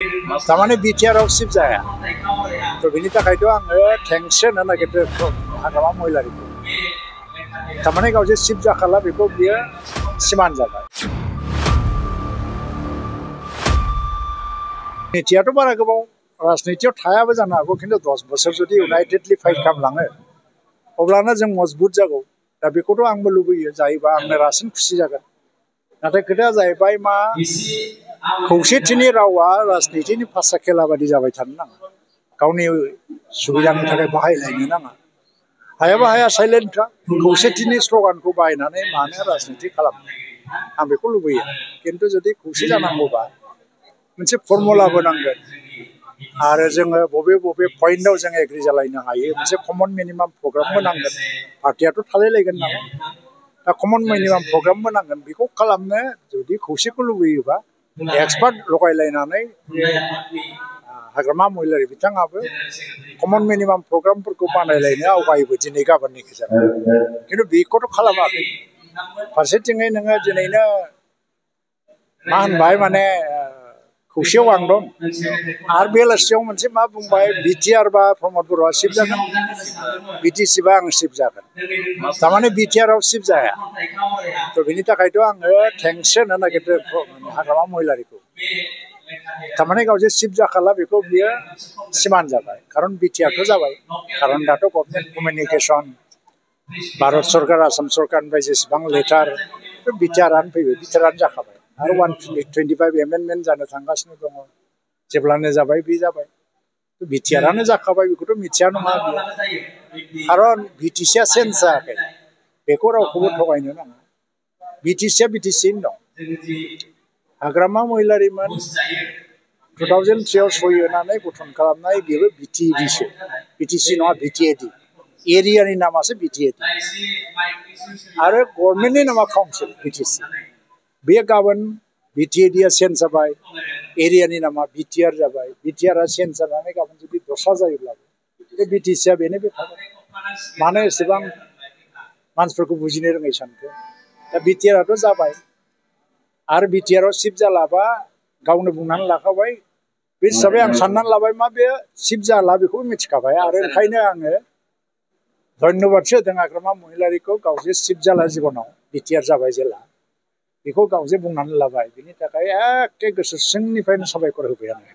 तारमाने बिटिआरआव शिफ्ट जाया तो बिनि थाखायथ' आङो थेंक्स होनो नागिरदों हाग्रामा महिलारिखौ तारमाने गाव जे शिफ्ट जाखाला बेखौ बियो सिमान जाबाय। राजनितियाथ' बारा गोबाव राजनितियाव थायाबो जानो हागौ खिन्थु 10 बोसोर जुदि इउनाइटेडलि फाइट खालामलाङो अब्लानो जों मजबुत जागौ। दा बेखौथ' आंबो लुबैयो जायोबा आंनो रासिन खुसि जागोन। नाथाय खोथाया जाहैबाय मा खौसेथिनि रावा राजनितिनि फासा खेला बादि जाबाय थानो नाङा। गावनि सुबिदानि थाखाय बाहायलायनो नाङा। हायाबा हाया साइलेन्ट था खौसेथिनि स्ल'गानखौ बाहायनानै मानो राजनिति खालामनो आं बेखौ लुबैयो। खिन्थु जुदि खौसे जानांगौबा मोनसे फर्मुलाबो नांगोन आरो जोङो बबे बबे पइन्टआव जों एग्रि जालायनो हायो मोनसे कमन मिनिमाम प्रग्रामबो नांगोन। पार्टियाथ' थालायलायगोन नालाय दा कमन मिनिमाम प्रग्रामबो नांगोन। बेखौ खालामनो जुदि खौसेखौ लुबैयोबा एक्सपार्ट लगायलायनानै हाग्रामा महिलारि बिथाङाबो कमन मिनिमाम प्रग्रामफोरखौ बानायलायनो आवगायोबो दिनै गाबोननि गेजेराव। खिन्थु बेखौथ' खालामाखै। फारसेथिङै नोङो दिनैनो मा होनबाय माने खौसेयाव आं दं आरो बेलासियाव मोनसे मा बुंबाय बिटिआर बा प्रमद बर'आ शिफ्ट जागोन बिटिसि बा आं शिफ्ट जागोन। तारमाने बिटिआरआव शिफ्ट जाया तो बिनि थाखायथ' आङो थेंक्स होनो नागिरदों हाग्रामा महिलारिखौ तारमाने गाव जे शिफ्ट जाखाला बेखौ बियो सिमान जाबाय। खारन बिटिआरथ' जाबाय खारन दाथ' गभर्नमेन्ट कमिउनिकेसन भारत सरकार आसाम सरकारनिफ्राय जेसेबां लेटार बिटिआरआनो फैबाय बिटिआरआनो जाखाबाय आरो 125 एमेन्डमेन्ट जानो थांगासिनो दङ। जेब्लानो जाबाय बे जाबाय बिटिआरआनो जाखाबाय बेखौथ' मिथिया नङा बियो। खारन बिटिसिआ चेन्ज जायाखै बेखौ रावखौबो थगायनो नाङा। बिटिसिआ बिटिसियैनो दं। हाग्रामा महिलारिमोन 2003आव सहि होनानै गठन खालामनाय बेबो बिटिएडिसो बिटिसि नङा बिटिएडि एरियानि नामासो बिटिएडि आरो गभर्नमेन्टनि नामा काउन्सिल बिटिसि। बे गाबोन बिटिएडिआ चेन्ज जाबाय एरियानि नामा बिटिआर जाबाय। बिटिआरआ चेन्ज जानानै गाबोन जुदि दस्रा जायोब्लाबो बे बिटिसिआ बेनो बे थागोन। मानो एसेबां मानसिफोरखौ बुजिनो रोङै सानखो। दा बिटिआरआथ' जाबाय आरो बिटिआरआव शिफ्ट जालाबा गावनो बुंनानै लाखाबाय बे हिसाबै आं साननानै लाबाय मा बे शिफ्ट जाला बेखौबो मिथिखाबाय आरो ओंखायनो आङो धन्यबादसो होदों हाग्रामा महिलारिखौ गाव जे शिफ्ट जाला जिबनाव बिटिआर जाबाय जेला बेखौ गाव जे बुंनानै लाबाय बिनि थाखाय एखे गोसो सिंनिफ्रायनो साबायखर होबाय आङो।